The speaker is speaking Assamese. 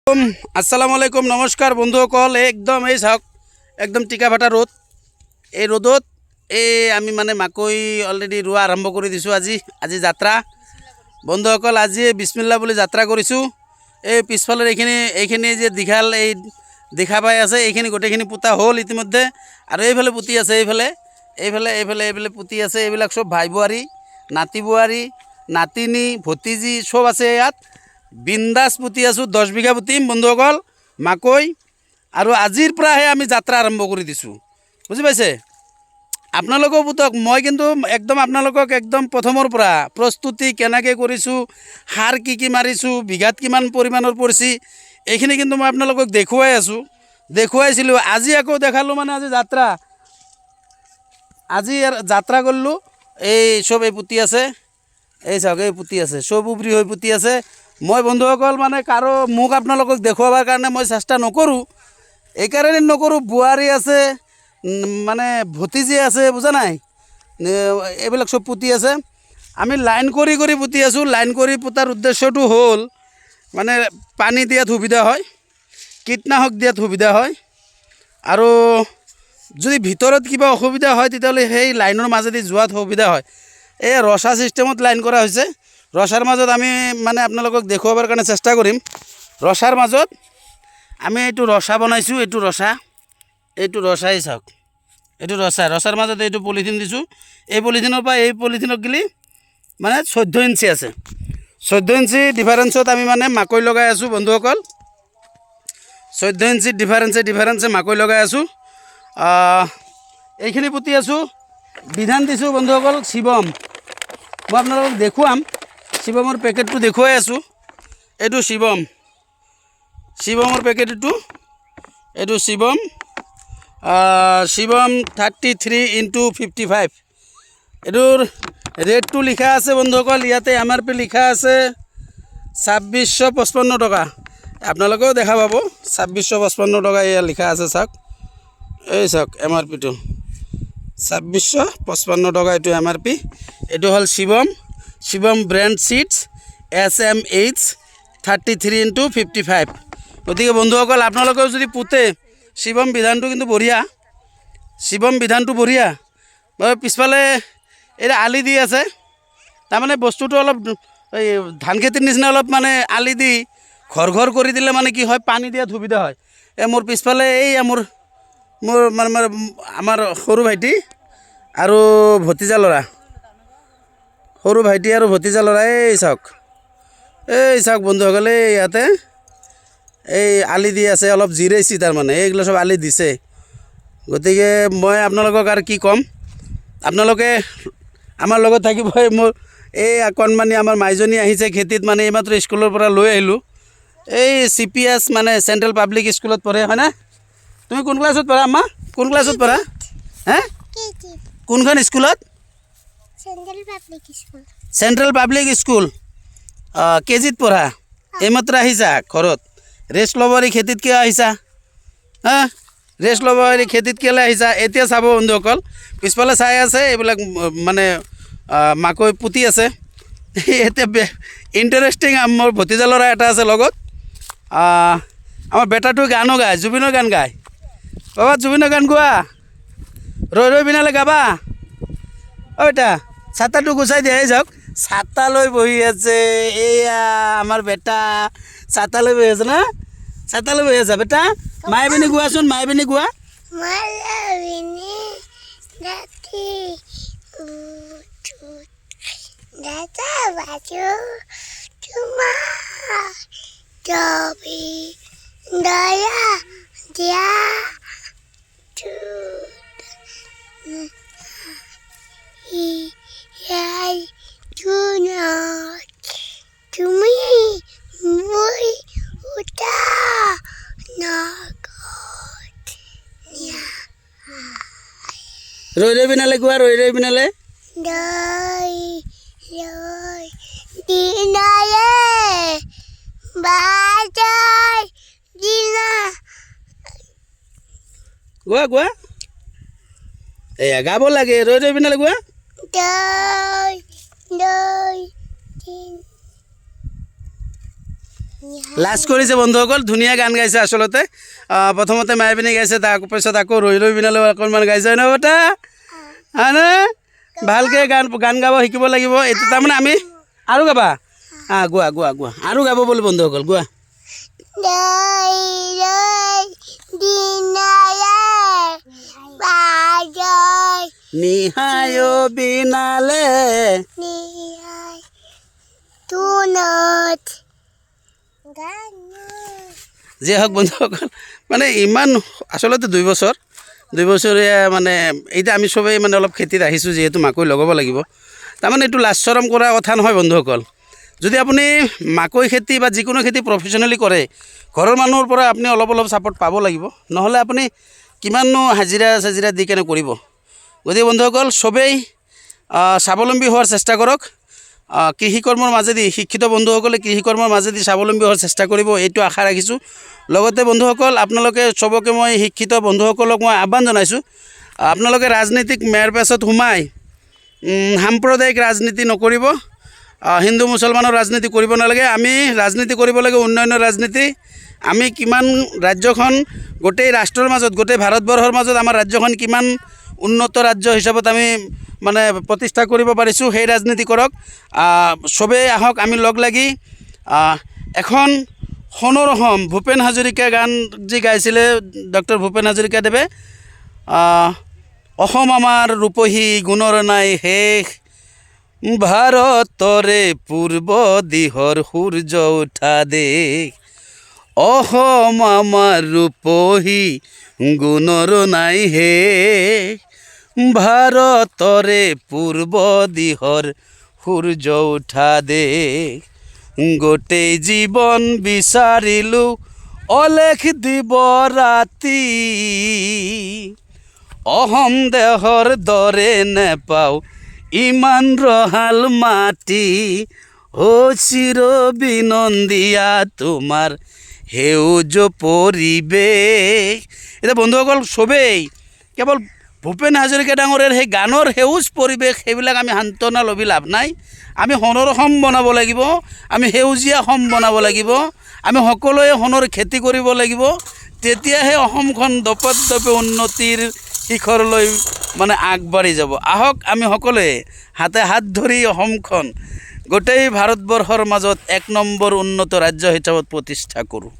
আসসালামু আলাইকুম, নমস্কাৰ বন্ধুসকল। এই একদম এই চাওক, একদম টিকা ফটা ৰ'দ। এই ৰ'দত এই আমি মানে মাকৈ অলৰেডি ৰোৱা আৰম্ভ কৰি দিছোঁ আজি। আজি যাত্ৰা বন্ধুসকল, আজি বিছমিল্লা বুলি যাত্ৰা কৰিছোঁ। এই পিছফালৰ এইখিনি যে দীঘাল এই দেখা পাই আছে, এইখিনি গোটেইখিনি পোতা হ'ল ইতিমধ্যে। আৰু এইফালে পুতি আছে, এইফালে এইফালে এইফালে এইফালে পুতি আছে। এইবিলাক চব ভাই বোৱাৰী, নাতি বোৱাৰী, নাতিনী, ভতিজী চব আছে ইয়াত। বিন্দাছ পুতি আছোঁ। 10 বিঘা পুতিম বন্ধুসকল মাকৈ। আৰু আজিৰ পৰাহে আমি যাত্ৰা আৰম্ভ কৰি দিছোঁ, বুজি পাইছে? আপোনালোকেও পুতক। মই কিন্তু একদম আপোনালোকক একদম প্ৰথমৰ পৰা প্ৰস্তুতি কেনেকৈ কৰিছোঁ, সাৰ কি কি মাৰিছোঁ, বিঘাত কিমান পৰিমাণৰ পৰিছে, এইখিনি কিন্তু মই আপোনালোকক দেখুৱাই আছোঁ, দেখুৱাইছিলোঁ। আজি আকৌ দেখালোঁ। মানে আজি যাত্ৰা, আজি ইয়াৰ যাত্ৰা কৰিলোঁ। এই চব এই পুতি আছে, এই চাওক, এই পুতি আছে, চব উবৰি হৈ পুতি আছে। মই বন্ধুসকল মানে কাৰো মোক আপোনালোকক দেখুৱাবৰ কাৰণে মই চেষ্টা নকৰোঁ। এইকাৰণে নকৰোঁ, বোৱাৰী আছে, মানে ভতিজী আছে, বুজা নাই? এইবিলাক চব পুতি আছে। আমি লাইন কৰি কৰি পুতি আছোঁ। লাইন কৰি পোতাৰ উদ্দেশ্যটো হ'ল মানে পানী দিয়াত সুবিধা হয়, কীটনাশক দিয়াত সুবিধা হয় আৰু যদি ভিতৰত কিবা অসুবিধা হয়, তেতিয়াহ'লে সেই লাইনৰ মাজেদি যোৱাত সুবিধা হয়। এই ৰচা ছিষ্টেমত লাইন কৰা হৈছে। ৰচাৰ মাজত আমি মানে আপোনালোকক দেখুৱাবৰ কাৰণে চেষ্টা কৰিম। ৰচাৰ মাজত আমি এইটো ৰচা বনাইছোঁ। এইটো ৰচা, এইটো ৰচাই চাওক, এইটো ৰচা। ৰচাৰ মাজত এইটো পলিথিন দিছোঁ। এই পলিথিনৰ পৰা এই পলিথিনক গিলি মানে 14 ইঞ্চি আছে। 14 ইঞ্চি ডিফাৰেঞ্চত আমি মানে মাকৈ লগাই আছোঁ বন্ধুসকল। 14 ইঞ্চি ডিফাৰেঞ্চে ডিফাৰেঞ্চে মাকৈ লগাই আছোঁ। এইখিনি পুতি আছোঁ। বিধান দিছোঁ বন্ধুসকল শিৱম। মই আপোনালোকক দেখুৱাম, শিৱমৰ পেকেটটো দেখুৱাই আছোঁ। এইটো শিৱম, শিৱমৰ পেকেট এইটো। এইটো শিৱম, শিৱম 33 into 55। এইটোৰ ৰেটটো লিখা আছে বন্ধুসকল ইয়াতে, এমআৰপি লিখা আছে 2655 টকা। আপোনালোকেও দেখা পাব, 2655 টকা এয়া লিখা আছে। চাওক, এই চাওক, এমআৰপিটো 2655 টকা। এইটো এমআৰপি। এইটো হ'ল Shivam, Shivam brand seeds SMH 33 into 55। গতিকে বন্ধুসকল, আপোনালোকেও যদি পোতে, শিৱম বিধানটো কিন্তু বঢ়িয়া, শিৱম বিধানটো বঢ়িয়া। বাৰু পিছফালে এই আলি দি আছে, তাৰমানে বস্তুটো অলপ এই ধান খেতিৰ নিচিনা অলপ মানে আলি দি ঘৰ ঘৰ কৰি দিলে মানে কি হয়, পানী দিয়াত সুবিধা হয়। এই মোৰ পিছফালে এই মোৰ মোৰ মানে আমাৰ সৰু ভাইটি আৰু ভতিজা ল'ৰা, সৰু ভাইটি আৰু ভতিজা ল'ৰা। এই চাওক, এই চাওক বন্ধুসকল, এই ইয়াতে এই আলি দি আছে, অলপ জিৰাইছে। তাৰমানে এইগিলা চব আলি দিছে। গতিকে মই আপোনালোকক আৰু কি ক'ম, আপোনালোকে আমাৰ লগত থাকিব। এই মোৰ এই অকণমানি আমাৰ মাইজনী আহিছে খেতিত, মানে এইমাত্ৰ স্কুলৰ পৰা লৈ আহিলোঁ। এই চিপিএছ মানে চেণ্ট্ৰেল পাব্লিক স্কুলত পঢ়ে, হয়নে? তুমি কোন ক্লাছত পঢ়া আম্মা? কোন ক্লাছত পঢ়া হে? কেজি। কোনখন স্কুলত? Central public school. Central public school, কেজিত পঢ়া। এইমাত্ৰ আহিছা ঘৰত, ৰেষ্ট ল'ব এৰি খেতিত কিয় আহিছা? হা, ৰেষ্ট ল'ব এৰি খেতিত কেলৈ আহিছা? এতিয়া চাব বন্ধুসকল, পিছফালে চাই আছে, এইবিলাক মানে মাকৈ পুতি আছে। এতিয়া ইণ্টাৰেষ্টিং, মোৰ ভতিজা ল'ৰা এটা আছে লগত। আমাৰ বেটাটো গানো গায়, জুবিনৰ গান গায়। বাবা, জুবিনৰ গান গোৱা, ৰৈ ৰৈ বিনালে গাবা। অ' বেটা, ছাতাটো গুচাই দিয়া। এই যাওক, ছাতা লৈ বহি আছে। এয়া আমাৰ বেটা ছাতা লৈ বহি আছে না? ছাতা লৈ বহি আছা বেটা? মায়াবিনী গোৱাচোন, মায়াবিনী গোৱা। মায়াবিনী ৰাতি দাদা বাজু তোমাৰ ছবি দয়া দিয়া ইয়াই জোনত তুমি মই উঠা নগত নিয়া। ৰৈ ৰৈ বিনালে গোৱা, ৰৈ ৰৈ বিনালে। ৰৈ ৰৈ বিনালে বাজাই দিনা। গোৱা, গোৱা, এয়া গাব লাগে। ৰৈ ৰৈ বিনালে গোৱা। ৰৈ ৰৈ দিন। লাজ কৰিছে বন্ধুসকল। ধুনীয়া গান গাইছে আচলতে। প্ৰথমতে মায়াবিনী গাইছে, তাৰপিছত আকৌ ৰৈ ৰৈ বিনালে অকণমান গাইছে, হয় ন বটা? হয়নে? ভালকৈ গান গাব শিকিব লাগিব এইটো। তাৰমানে আমি আৰু গাবা। গোৱা গোৱা গোৱা, আৰু গাব বোলে বন্ধুসকল, গোৱা। ৰৈ ৰৈ বিনালে বাজৈ নিহায় বিনালে নিহাই তুনত গান। যিয়ে হওক বন্ধুসকল, মানে ইমান আচলতে 2 বছৰীয়া মানে এতিয়া আমি চবেই মানে অলপ খেতিত আহিছোঁ, যিহেতু মাকৈ লগাব লাগিব। তাৰমানে এইটো লাজ চৰম কৰা কথা নহয় বন্ধুসকল। যদি আপুনি মাকৈ খেতি বা যিকোনো খেতি প্ৰফেচনেলি কৰে, ঘৰৰ মানুহৰ পৰা আপুনি অলপ অলপ ছাপৰ্ট পাব লাগিব। নহ'লে আপুনি কিমাননো হাজিৰা চাজিৰা দি কেনে কৰিব? গতিকে বন্ধুসকল, চবেই স্বাৱলম্বী হোৱাৰ চেষ্টা কৰক কৃষিকৰ্মৰ মাজেদি। শিক্ষিত বন্ধুসকলে কৃষিকৰ্মৰ মাজেদি স্বাৱলম্বী হোৱাৰ চেষ্টা কৰিব, এইটো আশা ৰাখিছোঁ। লগতে বন্ধুসকল, আপোনালোকে চবকে মই শিক্ষিত বন্ধুসকলক মই আহ্বান জনাইছোঁ, আপোনালোকে ৰাজনীতিক মেৰ পেছত সোমাই সাম্প্ৰদায়িক ৰাজনীতি নকৰিব। হিন্দু মুছলমানৰ ৰাজনীতি কৰিব নালাগে। আমি ৰাজনীতি কৰিব লাগে উন্নয়নৰ ৰাজনীতি। আমি কিমান ৰাজ্যখন গোটেই ৰাষ্ট্ৰৰ মাজত, গোটেই ভাৰতবৰ্ষৰ মাজত আমাৰ ৰাজ্যখন কিমান উন্নত ৰাজ্য হিচাপত আমি মানে প্ৰতিষ্ঠা কৰিব পাৰিছোঁ, সেই ৰাজনীতি কৰক। চবেই আহক, আমি লগ লাগি এখন সোণৰ অসম, ভূপেন হাজৰিকা গান যি গাইছিলে ডক্টৰ ভূপেন হাজৰিকাদেৱে, "অসম আমাৰ ৰূপহী গুণৰ নাই শেষ, ভাৰতৰে পূৰ্ব দিশৰ সূৰ্য উঠা দেশ। অসম আমাৰ ৰূপহী গুণৰ নাই শেষ, ভাৰতৰে পূৰ্ব দিশৰ সূৰ্য উঠা দেশ। গোটেই জীৱন বিচাৰিলোঁ অলেখ দিব ৰাতি, অসম দেশৰ দৰে নেপাওঁ ইমান ৰসাল মাটি। অ চিৰ বিনন্দীয়া তোমাৰ সেউজ পৰিৱেশ।" এতিয়া বন্ধুসকল, চবেই কেৱল ভূপেন হাজৰিকা ডাঙৰীয়াৰ সেই গানৰ সেউজ পৰিৱেশ, সেইবিলাক আমি সান্তনা লভি লাভ নাই। আমি সোণৰ অসম বনাব লাগিব, আমি সেউজীয়া অসম বনাব লাগিব, আমি সকলোৱে সোণৰ খেতি কৰিব লাগিব। তেতিয়াহে অসমখন দপে দপে উন্নতিৰ শিখৰলৈ মানে আগবাঢ়ি যাব। আহক, আমি সকলোৱে হাতে হাত ধৰি অসমখন গোটেই ভাৰতবৰ্ষৰ মাজত এক নম্বৰ উন্নত ৰাজ্য হিচাপত প্ৰতিষ্ঠা কৰোঁ।